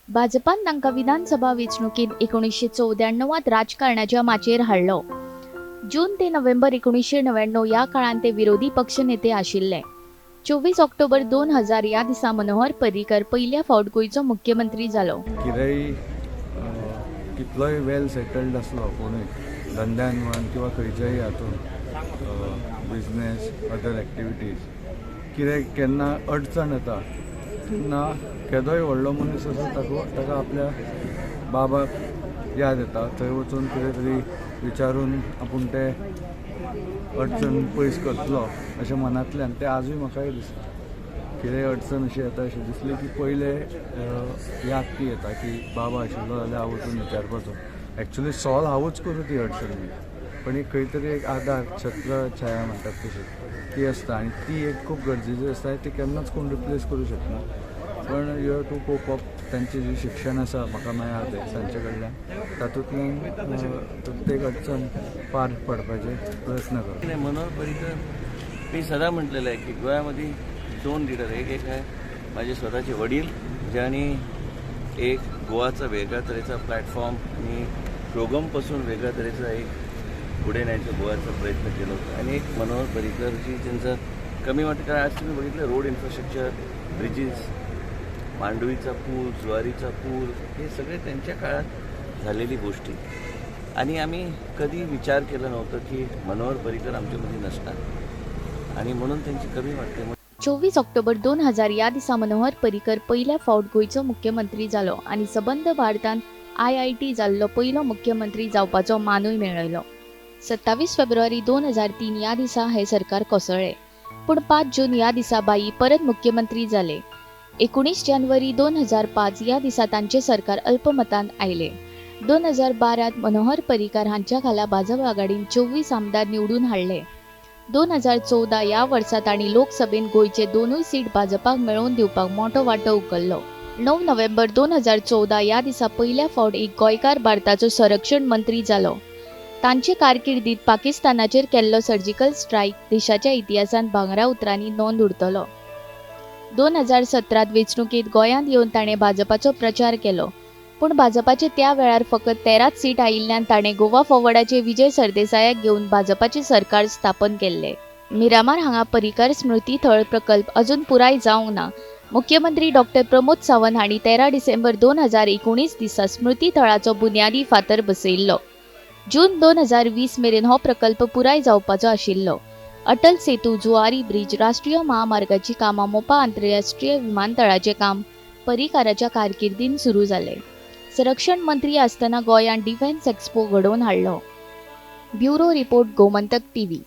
भाजपान तांकां विधानसभा वेंचणुकेंत 1994त राजकारणाच्या माचयेर हाडलो. जून ते नोव्हेंबर 1999 ह्या काळांत ते विरोधी पक्षनेते आशिल्ले. 24 ऑक्टोबर 2000 ह्या दिसा मनोहर पर्रीकर पयल्या फावट गोंयचो मुख्यमंत्री जालो. कितेंय कितलोय वेल सेटल्ड आसलो कोणूय धंद्यान म्हण किंवा खंयच्याय हातून बिजनेस अदर एक्टिविटीज कितें केन्ना अडचण येता तेन्ना केदोय व्हडलो मनीस आसा ताका आपल्या बाबाक याद येता, थंय वचून कितें तरी विचारून आपूण ते अडचण पयस करतलो अशें मनांतल्यान तें आजूय म्हाकाय दिसता. कितेंय अडचण अशी येता अशी दिसली की पयले याद ती येता की बाबा आशिल्लो जाल्यार हांव वचून विचारपाचो. एक्चुली सॉल्व हांवूच करूं ती अडचण बी, पण एक खंय तरी एक आदार छत्र छाया म्हणटात तशी ती आसता आनी ती एक खूब गरजेची आसता. ती केन्नाच कोण रिप्लेस करूं शकना, पण you have to cope up. तांचें जें शिक्षण आसा म्हाका मेळ्ळां तें तांचे कडल्यान, तातूंतल्यान प्रत्येक अडचण पार पडपाचे प्रयत्न करता. मनोहर पर्रीकर मी सदा म्हटलेलं आहे की गोव्यामध्ये दोन लिडर, एक एक आहे माझे स्वतःचे वडील ज्यांनी एक गोवाचा वेगळ्या तऱ्हेचा प्लॅटफॉर्म आणि प्रोगमपासून वेगळ्या तऱ्हेचा एक पुढे न्यायचा गोव्याचा प्रयत्न केला होता, आणि एक मनोहर पर्रीकरजी ज्यांचं कमी वाटतं. कारण आज तुम्ही बघितलं रोड इन्फ्रास्ट्रक्चर, ब्रिजेस, मांडवीचा पूल, जुवारीचा पूल, हे सगळे त्यांच्या काळात झालेली गोष्टी. आणि आम्ही कधी विचार केला नव्हता की मनोहर पर्रीकर आमच्यामध्ये नसणार आणि म्हणून त्यांची कमी वाटते. 24 ऑक्टोबर 2000 ह्या दिसा मनोहर पर्रीकर पयल्या फावट गोंयचो मुख्यमंत्री जालो आनी सबंद भारतांत IIT जाल्लो पयलो मुख्यमंत्री जावपाचो मानूय मेळयलो. 27 फेब्रुवारी 2003 ह्या दिसा हे सरकार कोसळ्ळें, पूण 5 जून ह्या दिसा बाई परत मुख्यमंत्री जाले. 19 जानेवारी 2005 ह्या दिसा तांचे सरकार अल्पमतांत आयले. 2012त मनोहर पर्रीकर हांच्या खाला भाजप आघाडीन 24 आमदार निवडून हाडले. 2014 ह्या वर्सा तांणी लोकसभेन गोंयचे 2 सीट भाजपाक मेळोवन दिवपाक मोठो वांटो उखल्लो. 9 नोव्हेंबर 2014 ह्या दिसा पयल्या फावट एक गोंयकार भारताचो संरक्षण मंत्री जालो. तांचे कारकिर्दीत पाकिस्तानाचेर केल्लो सर्जिकल स्ट्रायक देशाच्या इतिहासांत भांगरा उतरांनी नोंद उरतलो. 2017 वेंचणुकेंत गोंयांत येवन ताणें भाजपाचो प्रचार केलो, पूण भाजपाचे त्या वेळार फकत 13 सीट आयिल्ल्यान ताणें गोवा फॉरवर्डाचे विजय सरदेसायाक घेवन भाजपाचें सरकार स्थापन केल्लें. मिरामार हांगा पर्रीकर स्मृती थळ प्रकल्प अजून पुराय जावंक ना. मुख्यमंत्री डॉक्टर प्रमोद सावंत हांणी 13 डिसेंबर 2019 दिसा स्मृती थळाचो बुन्यादी फातर बसयिल्लो. जून 2020 मेरेन हो प्रकल्प पुराय जावपाचो आशिल्लो. अटल सेतू, जुवारी ब्रिज, राष्ट्रीय महामार्गाची कामां, मोपा आंतरराष्ट्रीय विमानतळाचें काम पर्रीकाराच्या कारकिर्दीन सुरू जालें. संरक्षण मंत्री आसतना गोंयांत डिफेन्स एक्स्पो घडोवन हाडलो. Bureau report, Gomantak TV.